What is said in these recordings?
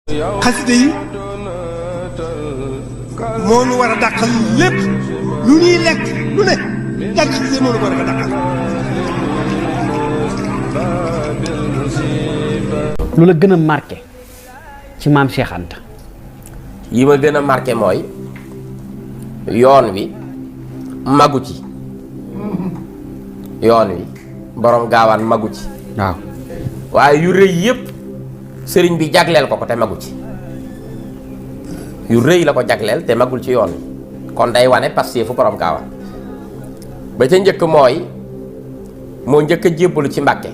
xasida yi moo nu war a dàqal lépp lu ñuy lekk lu ne jàng xasida moo nu ko war a dàqal. lu la gën a marqué ci maam Cheikh Anta. yi ma gën a marqué mooy yoon wi magu ci yoon wi borom gaawaan magu ci. waaw waaye yu rëy yëpp sëriñ bi jagleel ko te magu ci yu rëy la ko jagleel te magul ci yoon wi kon day wane parce fu borom gaawaan ba ca njëkk mooy moo njëkk a jébbalu ci Mbàkke.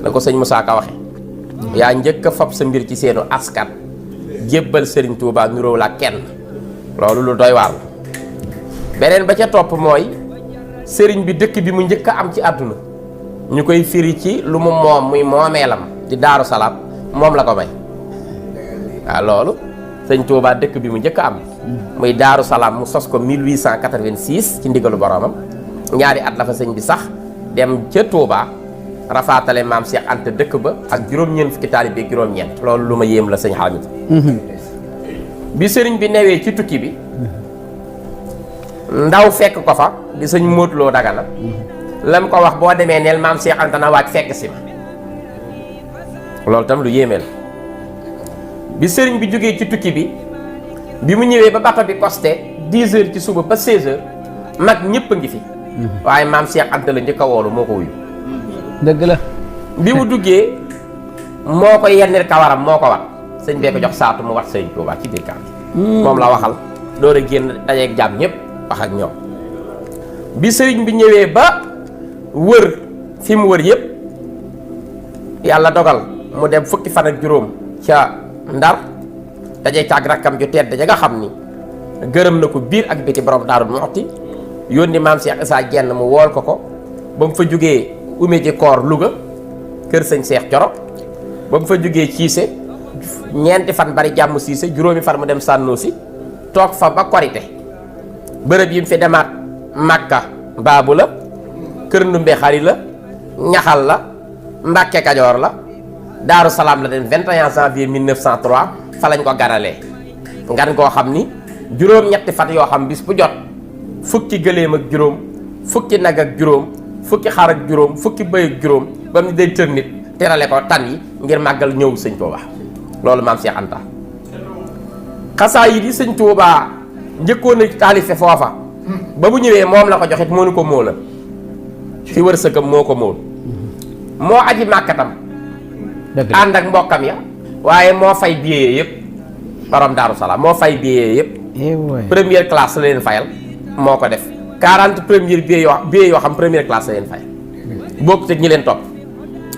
na ko sëñ Moussa Ka waxe yaa njëkk a fab sa mbir ci seenu askan jébbal sëriñ Touba nuróo la kenn loolu lu doy waar beneen ba ca topp mooy sëriñ bi dëkk bi mu njëkk a am ci àdduna ñu koy firi ci lu mu moom muy moomeelam di Daaru Salaam moom la ko may waaw loolu sëñ Touba dëkk bi mu njëkk a am muy Daaru Salaam mu sos ko 1886 ci ndigalu boromam ñaari at la fa sëñ bi sax dem ca Touba rafaatale maam Cheikh Anta dëkk ba ak juróom-ñeent fukki taalibe juróom-ñeent loolu lu ma yéem la sëñ Hamid bi sëriñ bi newee ci tukki bi ndaw fekk ko fa di sëñ Móotloo Dagana lam ko wax boo demee neel maam Cheikh Anta na waaj fekk si ma loolu tam lu yéeme la bi sëriñ bi jógee ci tukki bi mu ñëwee ba bato bi costé 10 heures ci suba ba 16 heures mag ñëpp a ngi fi waaye maam Cheikh Anta la njëkk a woolu moo ko wuyu dëgg la bi mu duggee moo ko yennir kawaram moo ko wat sëñ bee ko jox saatu mu wat sëñ Tuubaa ci biir kàmb moom la waxal door a génn dajeeg jàmm ñëpp wax ak ñoom bi sëriñ bi ñëwee ba wër fi mu wër yëpp yàlla dogal mu dem fukki fan ak juróom ca Ndar daje caag rakkam ju tedd ja nga xam ni gërëm na ko biir ak biti borom Daaru Muxti yónni maam Cheikh Issa Diène mu wool ko ba mu fa jógee ume ji koor Louga kër sëñ Cheikh Coro ba mu fa jógee Ciise ñeenti fan bari jàmm Siise juróomi fan mu dem Sànnoosi toog fa ba korite bërëb yi mu fi demaat Makka Baabu la kër Ndumbe Xari la Ñaxal la Mbàkke Kajoor la Daaru Salaam la dem 21 janvier 1903 fa lañ ko ganalee ngan koo xam ni juróom-ñetti fan yoo xam bis bu jot fukki gëléem ak juróom fukki nag ak juróom fukki xar ak juróom fukki bëy ak juróom ba mu day tër nit terale ko tan yi ngir màggal ñëw sëñ Touba loolu maam Cheikh Anta xasaa yi di sëñ Touba njëkkoon a taalife foofa ba bu ñëwee moom la ko joxit moo nu ko móolal fi wërsëgam moo ko móol moo aji màkkatam ànd ak mbokkam ya waaye moo fay billet yëpp borom Daaru Salaam moo fay billet yëpp première classe la leen fayal moo ko def 40 première billet yoo xam première classe la leen fay bokk te ñi leen topp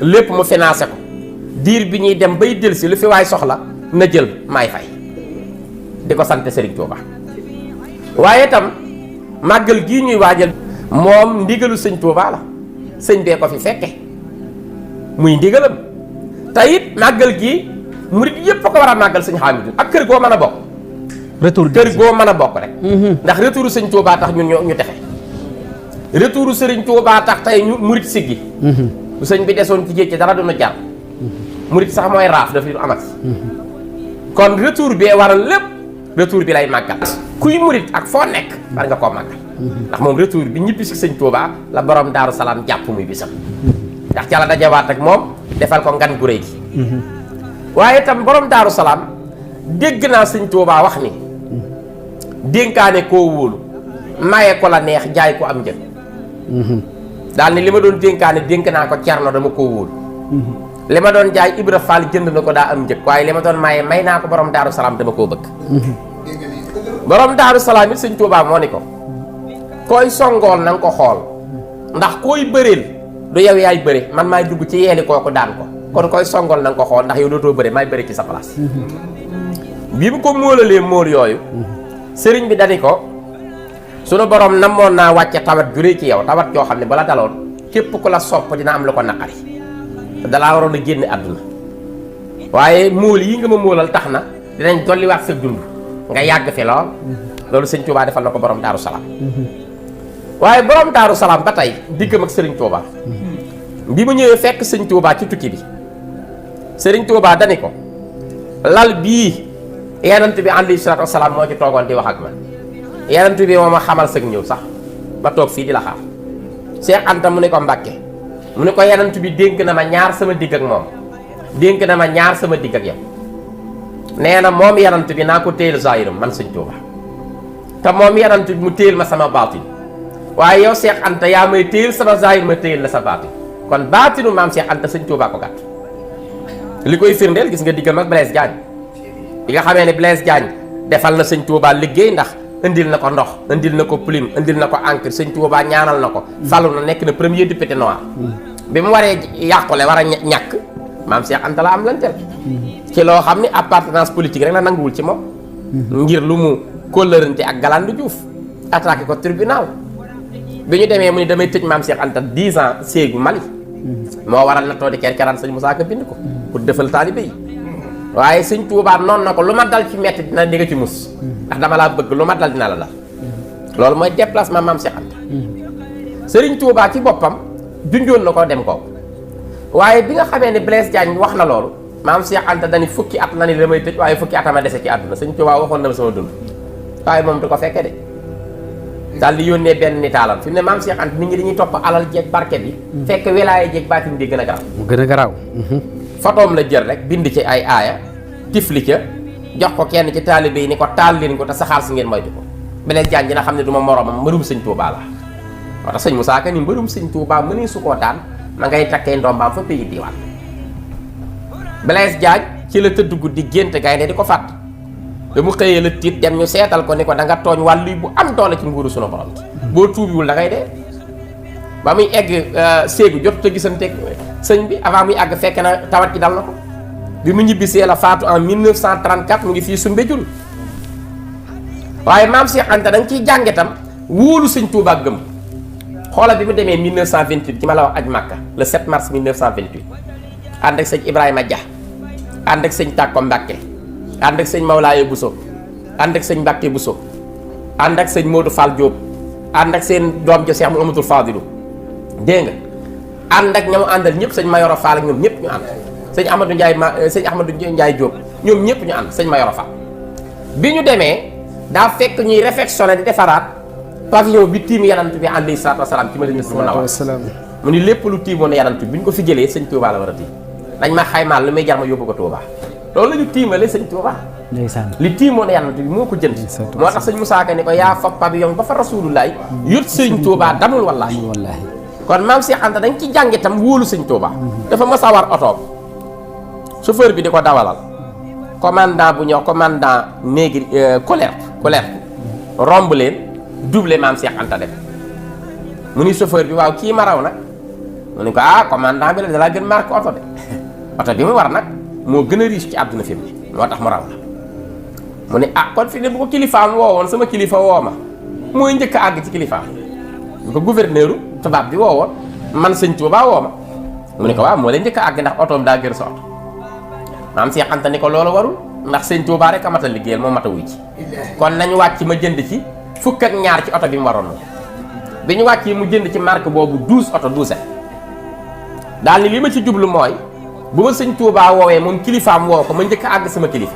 lépp mu financé ko diir bi ñuy dem bay delsi lu fi waay soxla na jël maay fay di ko sant Serigne Touba waaye itam màggal gii ñuy waajal moom ndigalu sëñ Touba la sëñ bee ko fi fekke muy ndigalam te it màggal gii murit yépp a ko war a màggal sëñ Hamidou ak kër goo mën a bokk retour kër goo mën a bokk rek ndax retouru sëñ Touba tax ñun ñu texe retouru Serigne Touba tax tey ñu murit siggi bu sëñ bi desoon ci géej ci dara duna jar murit sax mooy raaf dafa amat kon retour bee waral lépp retour bi lay màggal kuy murit ak foo nekk war nga koo màggal ndax moom retour bi ñibbi si sëñ Touba la borom Daaru Salaam jàpp muy bisam ndax ca la dajawaat ak moom defal ko ngan gu réy gi waaye itam borom Daaru Salaam dégg naa sëñ Touba wax ni dénkaane koo wóolu maye ko la neex jaay ko am njëg daal ni li ma doon dénkaane dénk naa ko Cerno dama koo wóolu li ma doon jaay Ibra Fall jënd na ko daa am njëg waaye li ma doon maye may naa ko borom Daaru Salaam dama koo bëgg borom Daaru Salaam it sëñ Touba moo ni ko koy songool na nga ko xool ndax koy bëreel du yow yaay bëre man maay dugg ci yeeli kooku daan ko kon koy songool na nga ko xool ndax yow dootoo bëre maay bëre ci sa place bi mu ko móolalee móol yooyu sëriñ bi dani ko sunu borom namoon naa wàcce tawat juree ci yow tawat yoo xam ne bala daloon képp ku la sopp dina am lu ko naqari te dalaa waroon a génne àdduna waaye móol yi nga ma móolal tax na dinañ dolliwaat sa dund nga yàgg fi lool loolu sëñ Touba defal na ko borom Daaru Salaam waaye borom Daaru Salaam ba tey diggam ak sëriñ Touba bi mu ñëwee fekk sëñ Touba ci tukki bi sëriñ Touba dani ko lal bii yenant bi alayhi salaatu wasalaam moo ci toogoon di wax ak man yenant bi moo ma xamal sëg ñëw sax ma toog fii di la xaar Cheikh Anta mu ne ko Mbàkke mu ne ko yenant bi dénk na ma ñaar sama digg ak moom dénk na ma ñaar sama digg ak yow nee na moom yenant bi naa ko téyel zahiram man sëñ Tuuba te moom yenant bi mu téyel ma sama baatin waaye yow Cheikh Anta yaa may téyel sama zahir ma téyel la sa baatin kon baatinu maam Cheikh Anta sëñ Tuuba ko gàtt li koy firndeel gis nga diggam ak Blaise Diagne bi nga xamee ne Blaise Diagne defal na sëñ Tuuba liggéey ndax indil na ko ndox indil na ko plume indil na ko encre sëñ Tuuba ñaanal na ko falu na nekk na premier député noir bi mu waree yàqule war a ñàkk maam Cheikh Anta la am lanteel ci loo xam ni appartenance politique rek la nanguwul ci moom ngir lu mu kóllërante ak Galandou Diouf attaqué ko tribunal bi ñu demee mu ni damay tëj maam Cheikh Anta 10 ans séegu Mali moo waral na too di kerkeraan sëñ Moussa Ka bind ko pour defal taalibe yi waaye sëñ Tuubaa noonu na ko lu ma dal ci metti dina di nga ci mus ndax dama laa bëgg lu ma dal dina la dal loolu mooy déplacement maam Cheikh Anta sëriñ Tuubaa ci boppam junjoon na ko dem kooku waaye bi nga xamee ne Blaise Diagne wax na loolu maam Cheikh Anta dani fukki at la ni damay tëj waaye fukki atama dese ci àdduna sëñ Tuubaa waxoon na ma sama dund waaye moom du ko fekke de daal di yónnee benn nitaalam fi mu ne maam Cheikh Anta nit ñi dañuy topp alal jeeg barke bi fekk wilaaya jeeg baatin di gën a garaaw mu gën a garaaw fotoom la jël rek bind ci ay aaya tifli ca jox ko kenn ci taalibe yi ni ko taal leen ko te saxaar si ngeen moytu ko Blaise Diagne dina xam ne du ma moroomam mbërum sëñ Tuubaa la moo tax sëñ Moussa Ka ni mbërum sëñ Tuubaa mënee su koo daan ma ngay takkee ndombaam fa pays diwaan Blaise Diagne ci la tëdd guddi gént gaynde di ko fàtt ba mu xëyee la tiit dem ñu seetal ko ni ko da nga tooñ wàllu bu am doole ci nguuru sunu borom boo tuubiwul da ngay dee ba muy egg séegu jot te gisanteeg sëñ bi avant muy àgg fekk na tawat ci dal na ko bi mu ñibbisee la faatu en 1934 mu ngi fii Soumbédioune waaye maam Cheikh Anta da nga ciy jàngetam wóolu sëñ Tuubaa gëm xoola bi mu demee 1928 ki ma la wax aj Màkka le 7 mars 1928 ànd ak sëñ Ibrahima Dia ànd ak sëñ Tàkko Mbàkke ànd ak sëñ Mawlaaye Bousso ànd ak sëñ Mbàkke Bousso ànd ak sëñ Modou Fall Diop ànd ak seen doom ja Cheikh Mouhamadoul Fadilou dégg nga ànd ak ñamu àndal ñëpp sëñ Mayoro Fall ak ñoom ñëpp ñu ànd sëñ Amadou Ndiaye sëñ Ahmadou Ndiaye Diop ñoom ñëpp ñu ànd sëñ Mayoro Fall bi ñu demee daa fekk ñuy réfectionné di defaraat pavillon bi tiim yanant bi alayhi salaatu wasalaam ci Madina Munawwara mu ni lépp lu tiimoon yanant bi ñu ko fi jëlee sëñ Touba la war a tiim dañ ma xaymaal lu may jar ma yóbbu ko Touba loolu la ñu tiimale sëñ Touba li tiimoon yanant bi moo ko jënd moo tax sëñ Moussa Ka ni ko yaa fa pavillon ba fa Rasulullah yot sëñ Touba damul wallaahi kon maam Cheikh Anta dañ ci jànge tam wóolu sëñ Touba dafa mas a war otoom chauffeur bi di ko dawalal commandant bu ñëw commandant négri colère romb leen doublé maam Cheikh Anta dem mu ni chauffeur bi waaw kii ma raw nag mu ni ko commandant bi la dalaa gën marque oto de oto bi mu war nag moo gën a riche ci àdduna fi mu moo tax mu raw la mu ni kon fi ne bu ko kilifaam woowoon sama kilifa woo ma mooy njëkk a àgg ci kilifaam bu ko gouverneur tubaab bi woowoon man sëñ Tuubaa woo ma mu ni ko waaw moo leen njëkk a àgg ndax otoom daa gën sa oto maam Cheikh Anta ni ko loolu warul ndax sëñ Tuubaa rek a mat a liggéeyal moo mat a wuy ci kon nañu wàcc ma jënd ci fukk ak ñaar ci oto bi mu waroon na bi ñu wàccee mu jënd ci marque boobu 12 oto 12 daal ni li ma ci jublu mooy bu ma sëñ Tuubaa woowee moom kilifaam woo ko ma njëkk a àgg sama kilifa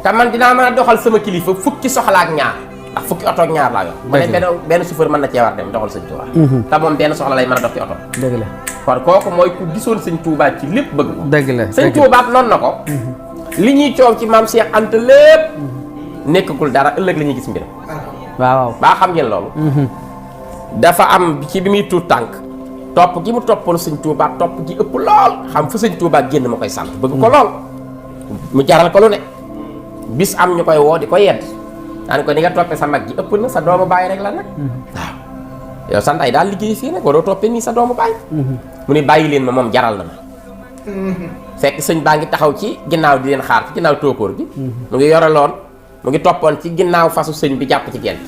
te man dinaa mën a doxal sama kilifa fukki soxla ak ñaar ndax fukki oto ak ñaar laa yor bu ne benn chauffeur mën na cee war dem doxal sëñ Tuubaa te moom benn soxla lay mën a dox ci oto dëgg la kon kooku mooy ku gisoon sëñ Tuubaa ci lépp bëgg ko dëgg la sëñ Tuubaa noonu na ko li ñuy coow ci maam Cheikh Anta lépp nekkagul dara ëllëg la ñuy gis mbiram waaw baa xam ngeen loolu dafa am ci bi muy tuut tànk topp gi mu toppoon sëñ Tuubaa topp gi ëpp lool xam fu sëñ Tuubaa génn ma koy sant bëgg ko lool mu jaral ko lu ne bis am ñu koy woo di ko yedd daan ko ni nga toppee sa mag ji ëpp na sa doomu bàyyi rek la nag waaw yow sant ay daal liggéey fii nag waroo toppee nii sa doomu bàyyi mu ni bàyyi leen ma moom jaral na ma fekk sëñ baa ngi taxaw ci ginnaaw di leen xaar ci ginnaaw tóokóor bi mu ngi yoreloon mu ngi toppoon ci ginnaaw fasu sëñ bi jàpp ci gent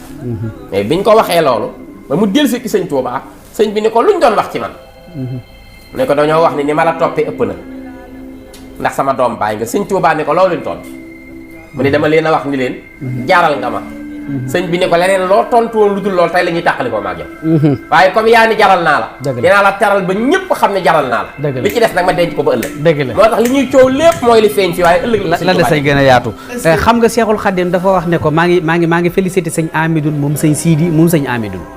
mais biñ ko waxee loolu ba mu dellusi ki sëñ Tuubaa sëñ bi ni ko luñ doon wax ci man mu ne ko dañoo wax ni ma la toppee ëpp na ndax sama doom bàyyi nga sëñ Tuubaa ni ko loolu luñ toll mu ne dama leen a wax ni leen jaaral nga ma sëñ bi ne ko leneen loo tontu woon lu dul lool tey la ñuy tàqali ko maag yow waaye comme yaa ni jaral naa la dinaa la teral ba ñëpp xam ne jaral naa la li ci des nag ma denc ko ba ëllëg dëgg la moo tax li ñuy coow lépp mooy li feeñ fi waaye ëllëg la desay gën a yaatu xam nga Seexul Xadim dafa wax ne ko maa ngi félicité sëñ Amidoune moom sëñ Sidi moom sëñ Amidoune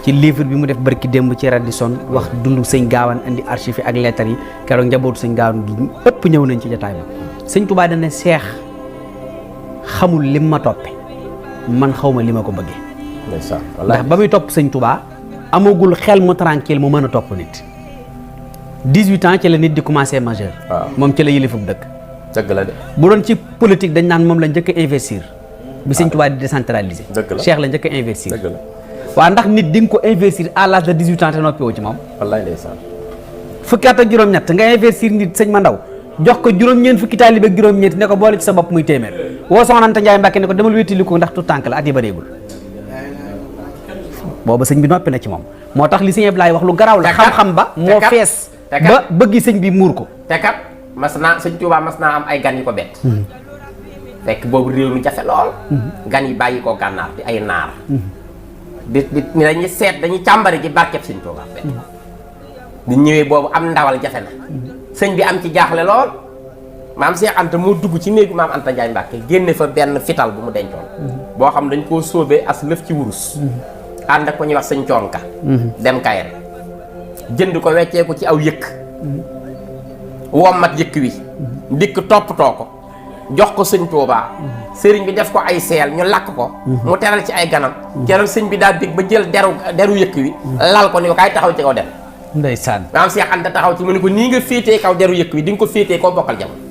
ci livre bi mu def barki démb ci Radisson wax dundu sëñ Gaawaan indi archive ak lettres yi keroog njabootu sëñ Gaawaan gi ëpp ñëw nañ ci jotaay ba sëñ Touba dana seex xamul lim ma toppe man xaw ma li ma ko bëggee ndax ba muy topp sëñ Touba amagul xel mu tranquille mu mën a topp nit 18 ans ci la nit di commencé majeur moom ci la yëlifub dëkk dëgg la de bu doon ci politique dañ naan moom la njëkk a investir bi sëñ Touba di décentraliser Cheikh la njëkk a investir waaw ndax nit di nga ko investir à l'âge de 18 ans te noppi woo ci moom wallaay ndeysaan fukki at ak juróom-ñett nga investir nit sëñ ma ndaw jox ko juróom-ñeent fukki taalibe ak juróom-ñeent ne ko boole ci sa bopp muy téeméer woo soxna Anta Njaay Mbàkke ne ko demal wéttali ko ndax tu tànk la at yi bareegul booba sëñ bi noppi na ci moom moo tax li sëñ Ablaye wax lu garaaw la xam-xam ba moo fees ba bëggi sëñ bi muur ko te kat sëñ Tuubaa mas naa am ay gan yu ko bett fekk boobu réew mi jafe lool gan yi bàyyi ko gànnaar di ay naar di dañuy seet dañuy càmbari ci barkeb sëñ Tuubaa di ñëwee boobu am ndawal jafe na sëñ bi am ci jaaxle lool maam Cheikh Anta moo dugg ci néegu maam Anta Njaay Mbàkke génne fa benn fital bu mu dencoon boo xam dañ koo sóobee as lëf ci wurus ànd ak ko ñuy wax sëñ Coonka dem Kayre jënd ko weccee ko ci aw yëkk wommat yëkk wi ndikk toppatoo ko jox ko sëñ Tuubaa sëriñ bi def ko ay seel ñu lakk ko mu teral ci ay ganam keroog sëñ bi daal dig ba jël deru yëkk wi lal ko ni ko kaay taxaw ci kaw dem ndeysaan maam Cheikh Anta taxaw ci mu ne ko nii nga féetee kaw deru yëkk wi di nga ko féetee koo bokkal jam